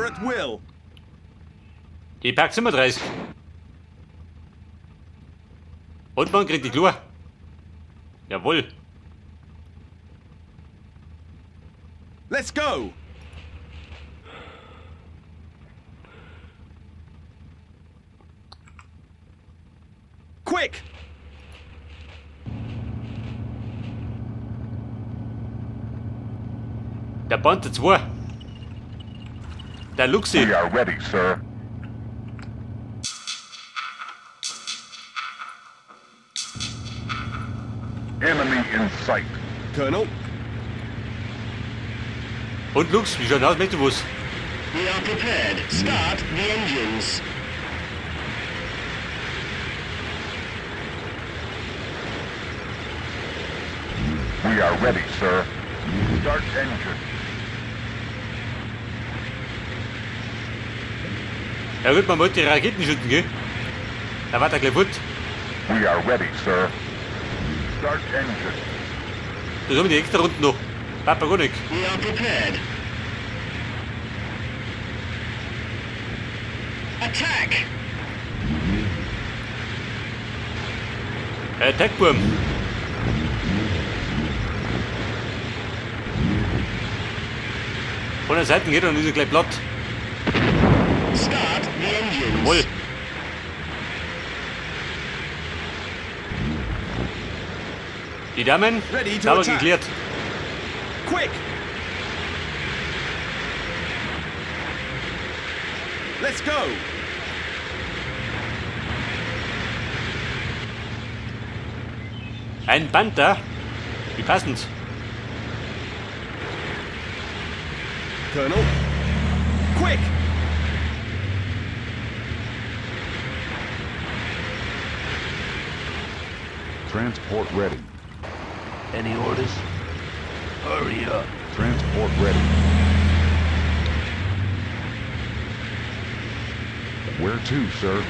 at will. Die Pack 37. Und man kriegt die Klur. Jawohl. Let's go. Quick! Der Panther 2. Der Luxi. We are ready, sir. Enemy in sight. Colonel, Und Lux, wie schaut aus, möchtest du was? We are prepared. Start the engines. We are ready, sir. Start engine. Ja gut, man wollte die Raketen schütten, gell? Da war der gleich fort. We are ready, sir. Start engine. Da haben wir die extra Runden noch. Papa gar nicht. We are prepared. Attack! Attack, Burm. Von der Seite geht und ist er gleich platt. Start the engines. Jawohl. Die Damen, Ready to sauber attack. geklärt. Quick! Let's go! Ein Panther. Wie passend. Colonel. Quick! Transport ready. Any orders? Hurry up. Transport ready. Where to, sir?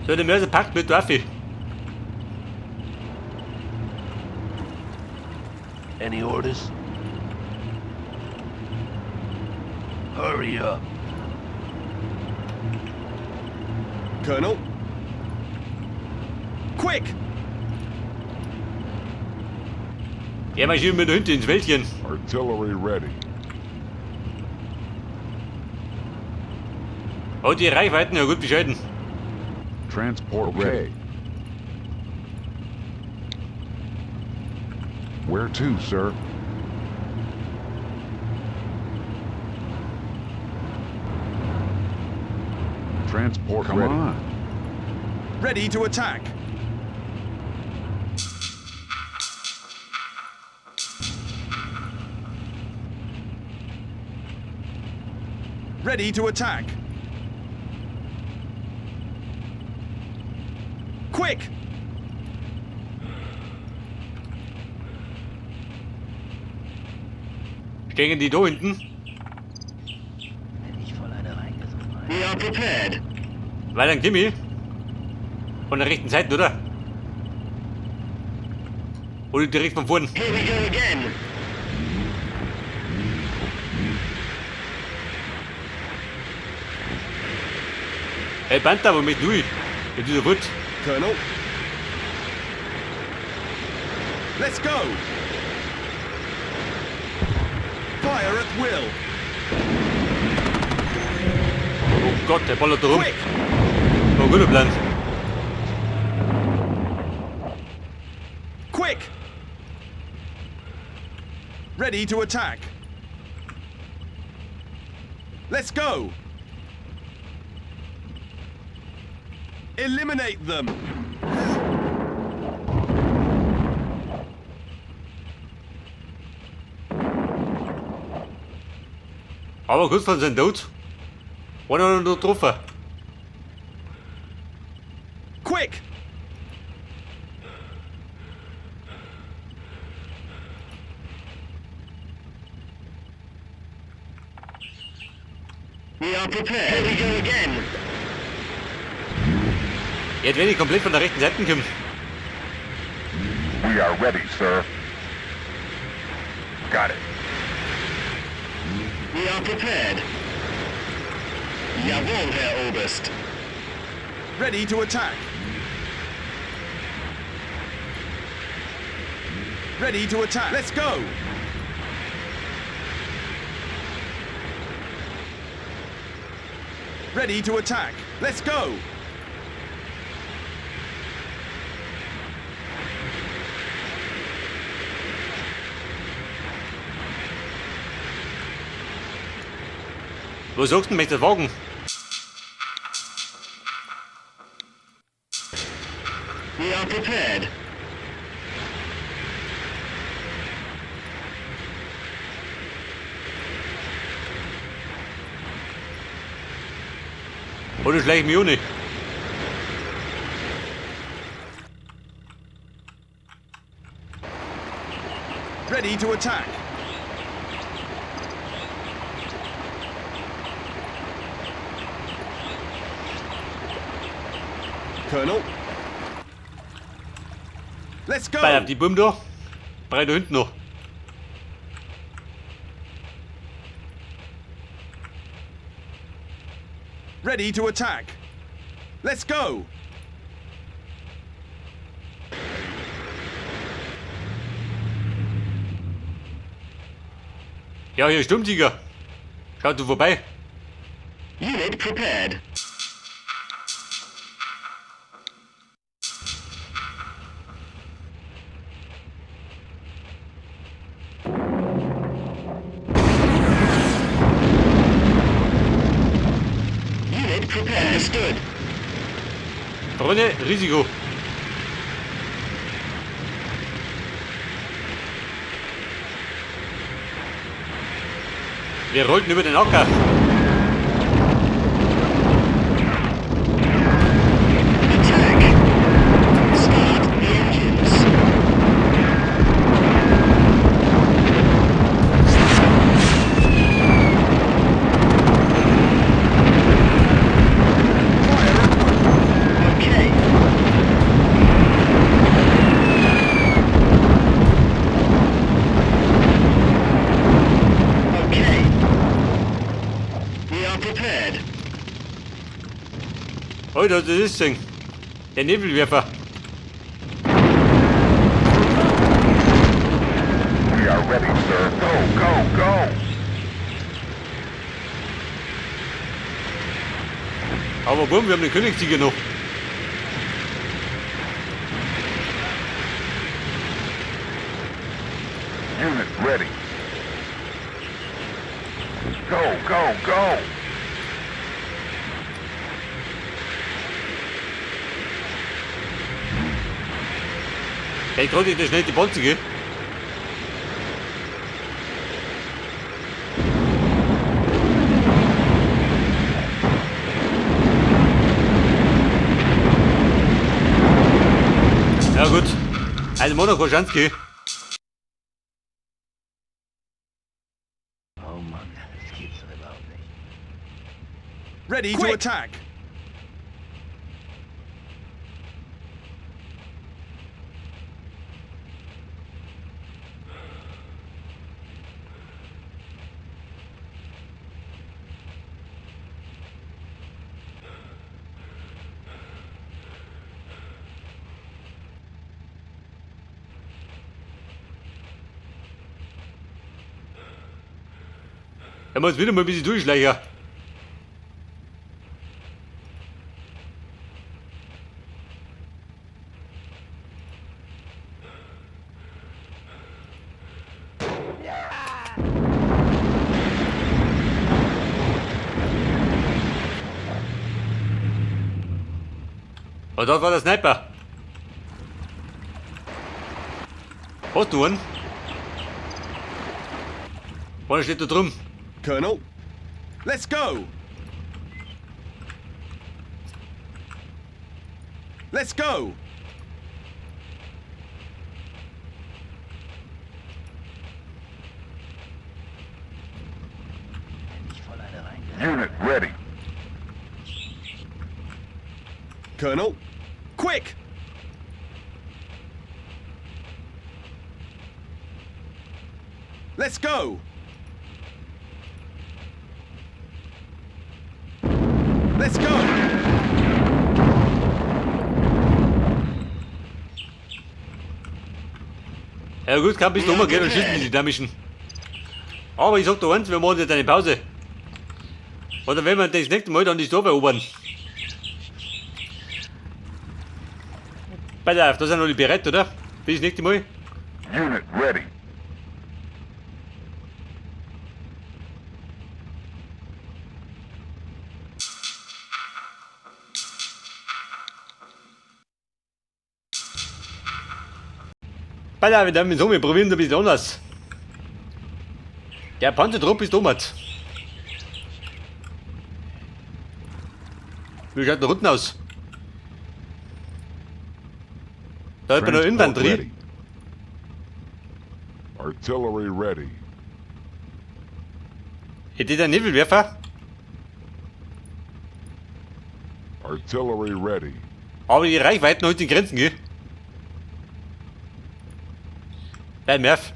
So, der Mörser packt mit Waffe. Any orders? Hurry up. Colonel. Quick! Ja, marschieren wir da hinten ins Wäldchen. Artillery ready. Oh, die Reichweiten, ja gut bescheiden. Transport ready. Where to, sir? Transport Come ready. on. Ready to attack! Ready to attack! Quick! Stehen die da hinten? Wenn ich voll eine reingesoffen habe. We are prepared. Weil dann Kimi. Von der rechten Seite, oder? Oder direkt von vorn. Here we go again. Hey Panther, wo mit du? Ja, dieser Wut. Colonel. Let's go! Fire at will! Oh Gott, der ballert da rum. Quick! Oh, guter Plan. Quick! Ready to attack. Let's go! Eliminate them! Aber kurz von seinem Tod. Einer hat noch getroffen. Quick! We are prepared. Here we go again. Jetzt werde ich komplett von der rechten Seite kommen. We are ready, sir. Got it. We are prepared. Jawohl, Herr Oberst. Ready to attack. Ready to attack. Let's go. Ready to attack. Let's go. Was sagst du denn, möchtest du das wagen? We are prepared. Oder schleich ich mich auch nicht? Ready to attack. Colonel. Let's go. Bei die Buben da. Brei da hinten noch. Ready to attack. Let's go. Ja, hier ist Sturmtiger. Schaut du vorbei. Unit prepared. Unit prepared. Understood. Freunde, Risiko. Wir rollten über den Acker. Attack. Start the engines. Fire at will. Okay. Okay. We are prepared. Alter, das ist Ding. Der Nebelwerfer. We are ready, sir. Go, go, go! Aber bumm, wir haben den Königstiger noch. Unit ready. Go, go, go! Hey, gerade das schnell die Panzer, gell? Ja gut. Also Monaco Chance, gell? Oh Mann, das gibt's doch überhaupt nicht. Ready to Quick. attack. Er muss wieder mal ein bisschen durchschleichen. Oh, dort war der Sniper. Hast du einen? Vorne steht da drüben. Colonel. Let's go. Let's go. Endlich voll eine reingehauen. Unit ready. Colonel. Quick. Let's go. Ja gut, kann ein bisschen We are umgehen und schießen prepared. die dynamischen. Aber ich sag da eins, wir machen jetzt eine Pause. Oder wenn wir das nächste Mal dann die Dorf erobern. Pass auf, da sind alle bereit, oder? Bis das nächste Mal. Unit ready. Pass auf, wir so, wir probieren es ein bisschen anders. Der Panzertrupp ist omat. Wie schaut der unten aus? Da hat man noch Transport Infanterie. ready. Artillery ready. Hätte ich einen Nebelwerfer? Artillery ready. Aber die Reichweiten heute in Grenzen, gell? Nein, Merv.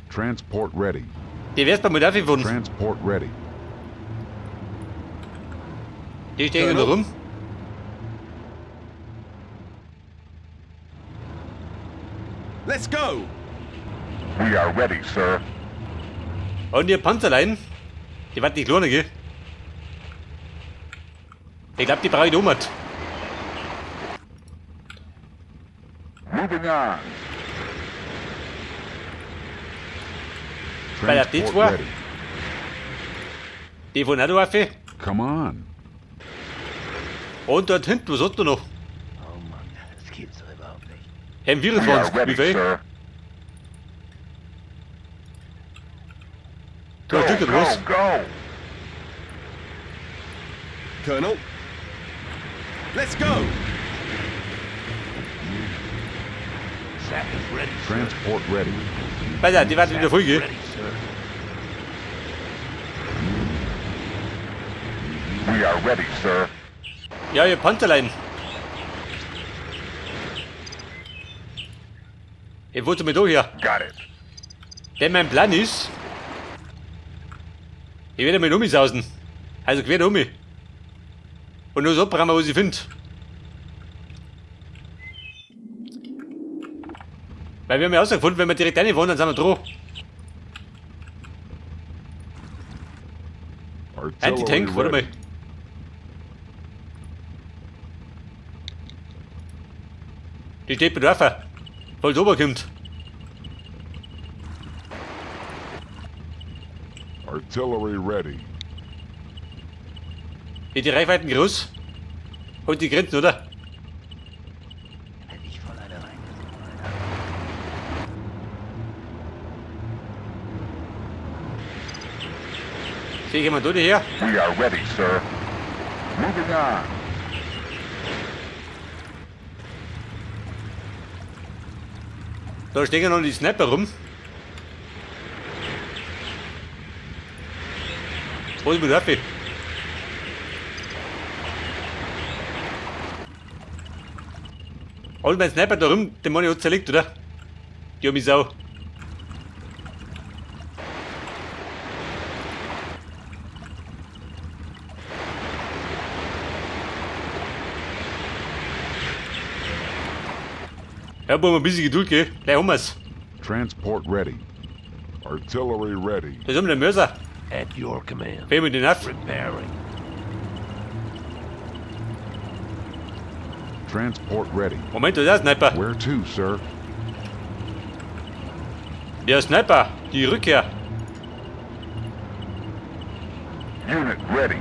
Transport ready. Die wär's beim Murphy von. Transport ready. Die stehen da rum. Let's go! We are ready, sir. Und ihr Panzerlein. Die warten die Klone, gell? Ich glaub, die brauche ich auch mit. Moving on. Bei der Transport D2? ready. Die von Adorfe. Come on. Und dort hinten, was hat du noch? Oh Mann, das gibt's doch überhaupt nicht. M24, We are wie ready, viel? sir. Da Go, Stück go, was? go. Colonel? Let's go! Sappers ready, sir. Transport ready. Pass auf, die warten wieder voll, gell? Ready, sir. We are ready, sir. Ja, ihr Panzerlein. Ich wollte mit da her. Got it. Denn mein Plan ist, ich werde mit umsausen. Also quer um. Und nur so brauchen wir, was ich finde. Weil wir haben ja herausgefunden, wenn wir direkt reinfahren, dann sind wir dran. Artillery Anti-Tank, warte mal. ready. Die steht bei Dörfer. Falls rüberkommt. Artillery ready. Die Reichweiten groß. Holt die Grenzen, oder? Hätte ich voll eine reingesogen, Alter. Sehe ich jemand da her? We are ready, sir. Moving on. Da stehen ja noch die Sniper rum. Wo ist mit Waffe? Und mein Sniper da rum, den Mann hat zerlegt, oder? Die hab ich Sau. Ja, brauchen wir ein bisschen Geduld, gell? Gleich haben wir's. Transport ready. Artillery ready. Da ist immer der Mörser. At your command. Fehlen wir den auf. Repairing. Transport ready. Moment, da ist der Sniper. Where to, sir? Der Sniper, die Rückkehr. Unit ready.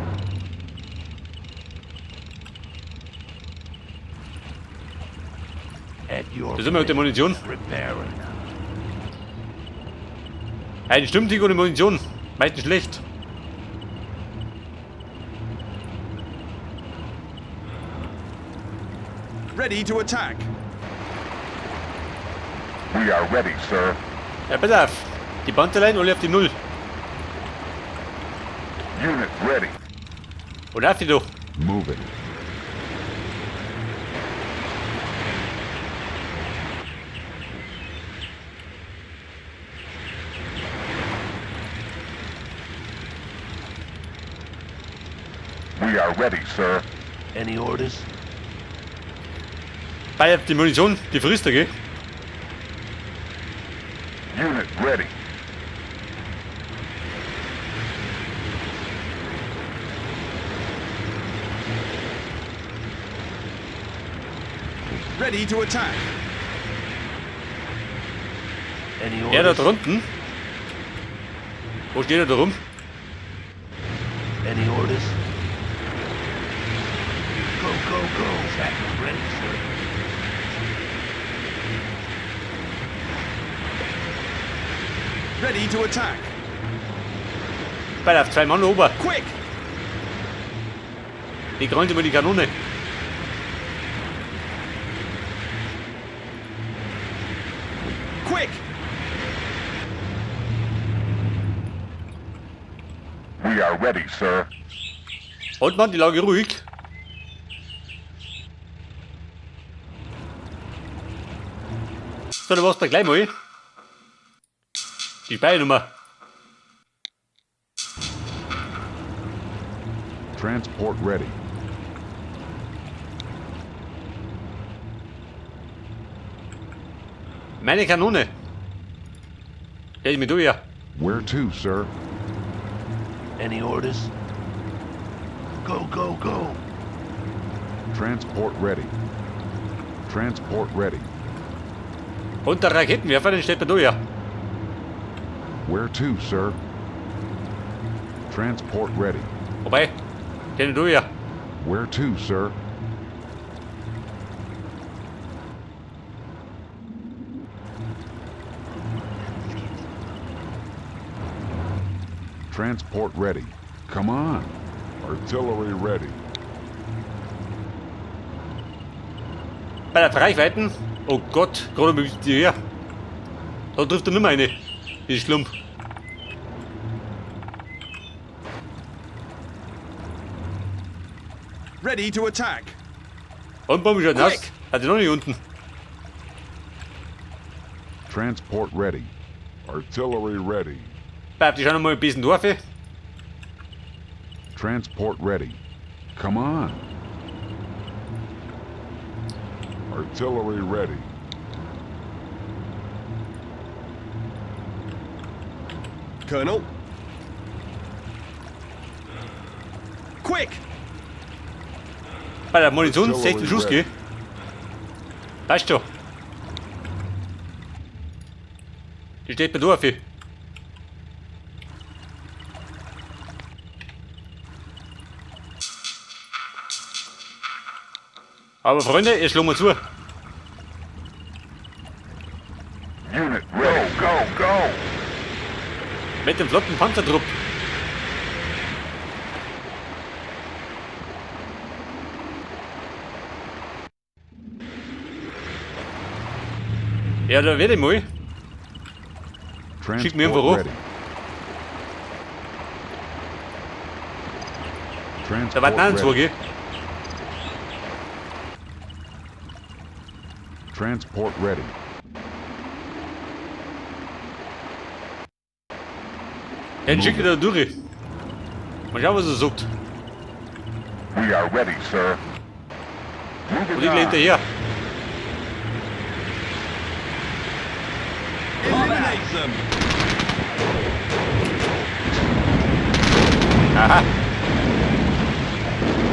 At your Da sind wir mit der command. Munition. Repairing. Ein Stimmtick ohne Munition. Meistens schlecht. Ready to attack! We are ready, sir. Ja, pass auf. Die Panzerlein alle auf die Null. Unit ready. Und auf die doch. Moving. We are ready, sir. Any orders? Bei auf die Munition, die frisst er, gell? Unit ready. Ready to attack. Any Er da orders? drunten. Wo steht er da rum? Any orders? Go, go, go. Tractor ready, sir. Ready to attack. Bei der zwei Mann oben. Quick! Die krallen sich mal die Kanone. Quick! We are ready, sir. Halt man die Lage ruhig. So, da war's da gleich mal. Die Speichernummer. Transport ready. Meine Kanone. Stell ich mir durch, ja. Where to, sir? Any orders? Go, go, go. Transport ready. Transport ready. Und der Raketenwerfer, den stellt man durch, ja. Where to, sir? Transport ready. Wobei, den durch, ja. Where to, sir? Transport ready. Come on. Artillery ready. Bei der Reichweiten. Oh Gott, gerade mit dir her. Da trifft er nimmer eine. Die Schlump. Ready to attack. Und Bombe schon nass. Quick! Hat er noch nicht unten. Transport ready. Artillery ready. Bleib, die schauen noch mal ein bisschen durch. Transport ready. Come on. Artillery ready. Colonel. Quick! Bei der Munition 16 Schuss, gell? Passt schon. Die steht bei durch. Aber Freunde, ihr schlagen wir zu. Unit ready. Go, go, go. Mit dem flotten Panzertrupp. Ja, da werde ich mal. Schick mir Transport einfach hoch. ready. Da war Transport noch ein ready. gell? Transport ready. Den schickt ich da durch. Mal schauen, was er sagt. We are ready, sir. Und Moving ich gleich on. hinterher. Eliminate them. Aha.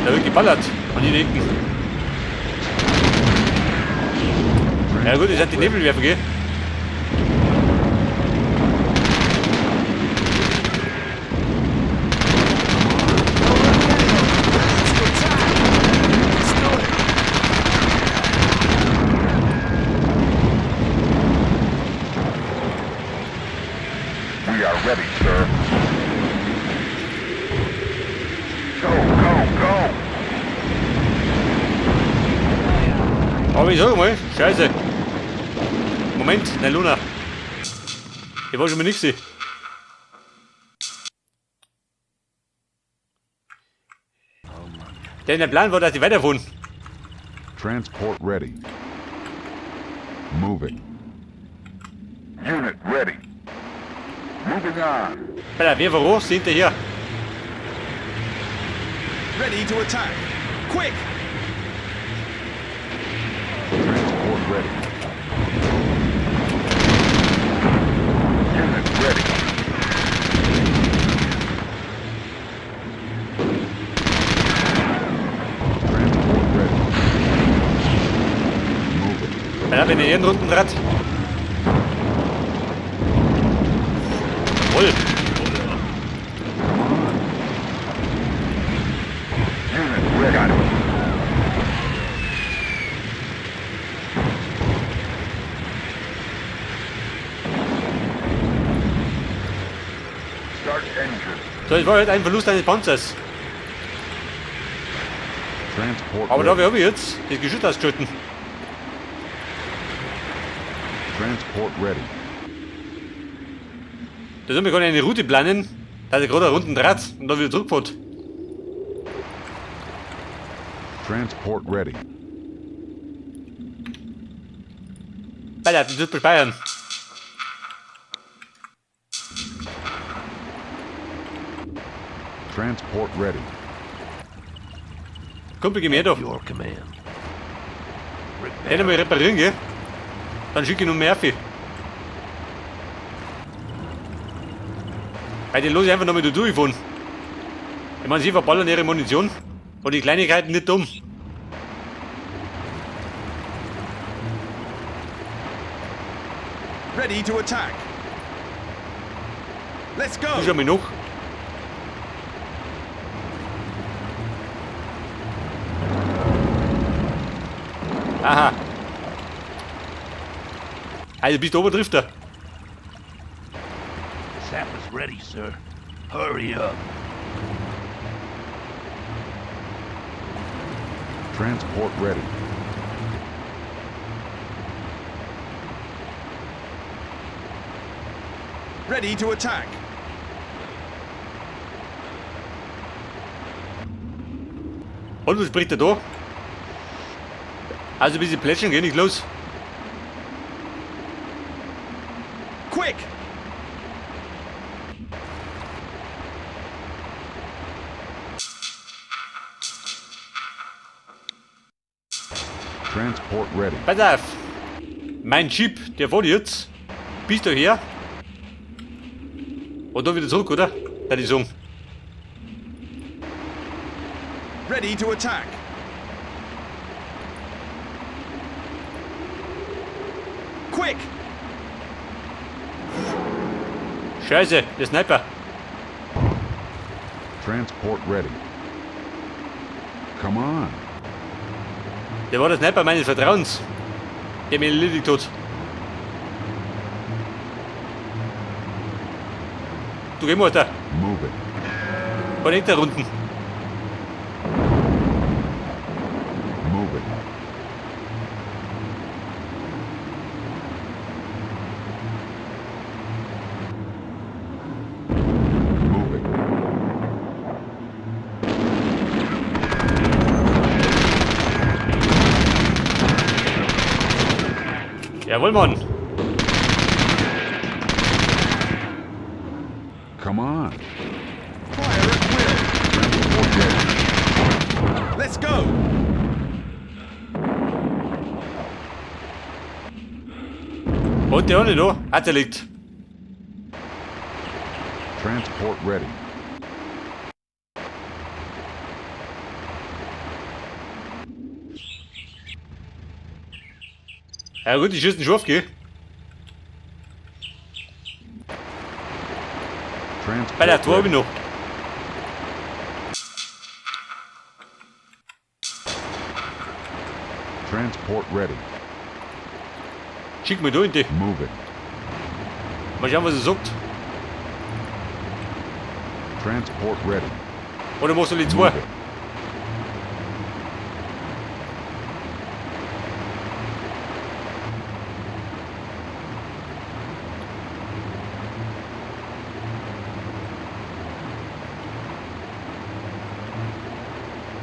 Da wird geballert. An die Ecken. Ja gut, das sind die Nebelwerfer, gell? To attack. Let's do it. We are ready, sir. Go, go, go. Aber ich sag mal, scheiße. Moment, nein, Luna. Ich war schon mal nix. Denn der Plan war, dass die weiterfahren. Transport ready. Moving. Unit ready. Moving on. Bei der Werfer hoch, sind hinterher. Ready to attack. Quick! Transport ready. Wenn er Ehrenrunden hat. Jawohl. Unit ready. Start engine. So, es war halt ein Verlust eines Panzers. Transport Aber da ready. habe ich jetzt das Geschütz ausgeschalten. Transport ready. Da soll man gar nicht eine Route planen, dass er gerade eine Runden dreht und dann wieder zurückfährt. Transport ready. Alter, das wird speichern. Transport ready. Kumpel, geh mir her da. Your command. Den einmal reparieren, gell? Dann schicke ich noch Murphy. Weil den los ich einfach noch mit der durchfahren. Ich meine, sie verballern ihre Munition und die Kleinigkeiten nicht dumm. Ready to attack. Let's go. Du schau mal noch. Aha. Also bist du Oberdrifter. Sapper's ready, sir. Hurry up. Transport ready. Ready to attack. Und was spricht er da? Also ein bisschen plätschern, geh nicht los. Quick! Transport ready. Pass auf. Mein Jeep, der fährt jetzt. Bist du her? Und dann wieder zurück, oder? Da die sagen. Ready to attack. Quick! Scheiße, der Sniper. Transport ready. Come on. Der war der Sniper meines Vertrauens. Der mir erledigt hat. Du geh mal da. Move it. Von da unten. Move it. Move it. Jawohl, Mann. Come on. Fire at will. Transport ready. Let's go. Und der auch nicht da. Hat er liegt. Transport ready. Ja gut, die schießen scharf, gell? Transport Bei der Tor hab ich ready. noch. Transport ready. Schick mir da in die. Move it. Mal schauen, was er sagt. Transport ready. Oder machst du die zwei? Move it.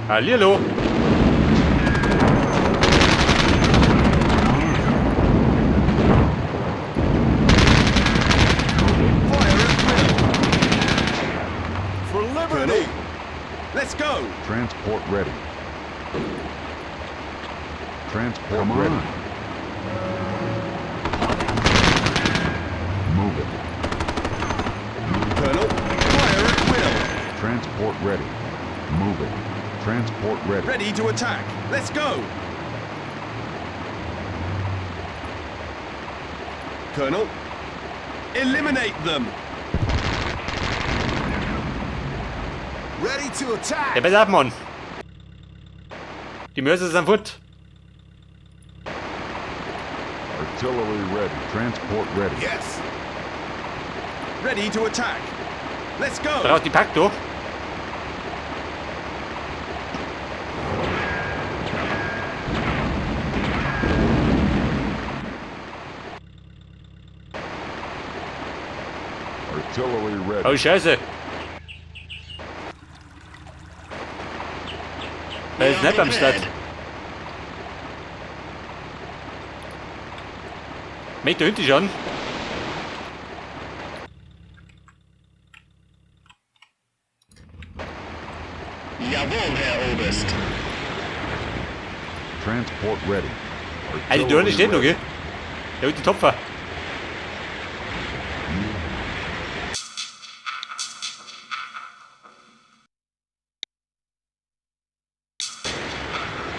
Hallihallo. Fire at will. For liberty. Let's go. Transport ready. Transport Come ready. Move it. Colonel, fire at will. Transport ready. Move it. Transport ready. Ready to attack. Let's go. Colonel. Eliminate them. Ready to attack. Ja, pass auf, Mann. Die Mörser sind fort. Artillery ready. Transport ready. Yes. Ready to attack. Let's go. Braucht die Pack da. Artillery ready. Oh, Scheiße. Er ist We are nicht am Start. prepared. Möchte da hinten schon. Jawohl, Herr Oberst. Transport ready. Also die Dörne Artillery steht noch, ready. gell? Der holt die Topfer.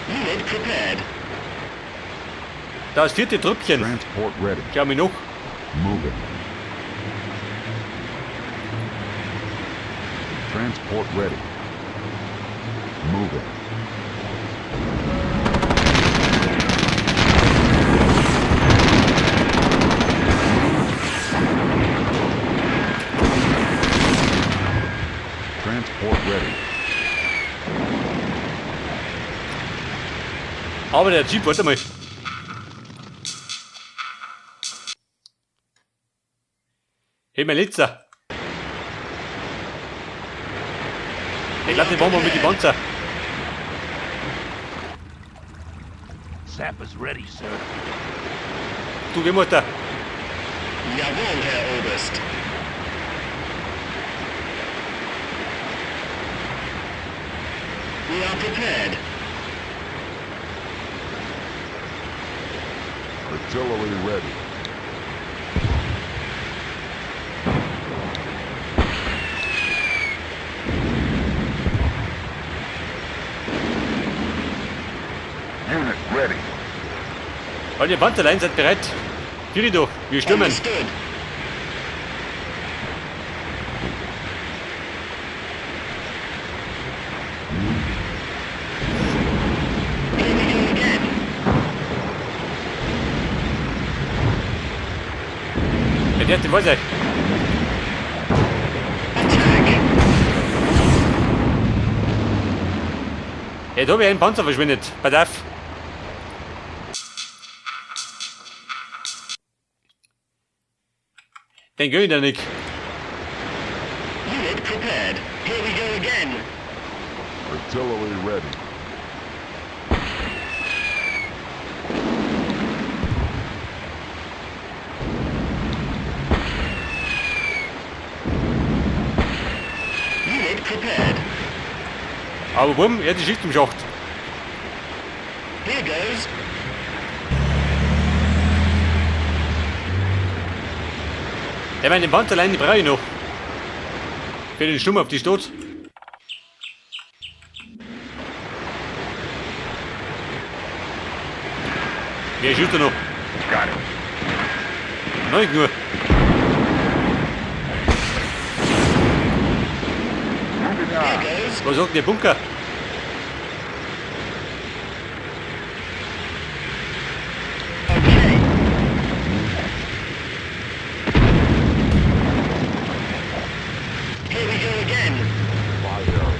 Unit prepared. Da ist vierte Trüppchen. Transport ready. Schau mich noch. Moving. Transport ready. Moving. Transport ready. Aber der Jeep, warte mal. Hey, mein letzter. Ich glaube, den machen wir mit den Panzer. Sappers ready, sir. Du, geh mal da. Jawohl, Herr Oberst. We are prepared. Artillery ready. Unit ready. Alle Panzerlein seid bereit. Virido, wir stürmen. Understood. Here we go again. Ja, der hat den weiß ich. Attack. Ja, da hab ich einen Panzer verschwindet. Pass auf. Den gönn ich dir nicht. Unit prepared. Here we go again. Artillery ready. Unit prepared. Aber bumm, er hat die Schicht im Schacht. Here goes. Ja, meine Panzerlein, die brauche ich noch. Für den Sturm auf die Stadt. Wer schießt da noch? Got it. Neun nur. Moving Here on. goes. Was sagt denn der Bunker? Okay. Here we go again. Fire.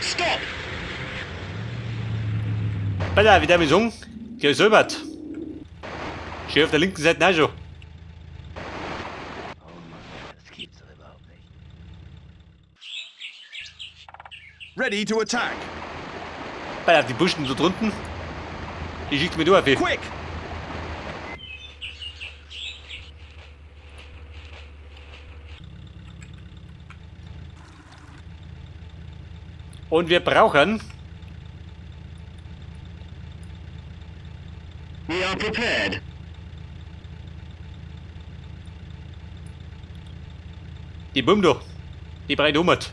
Stop. Pass auf, wie der mir sagen, gesäubert. Schön auf der linken Seite auch schon. Oh Mann, das gibt's doch überhaupt nicht. Ready to attack. Pass auf, die Buschen da drunten. Die schickt mir du auf. Quick! Und wir brauchen We are prepared. die Bum da. Die breit ummert.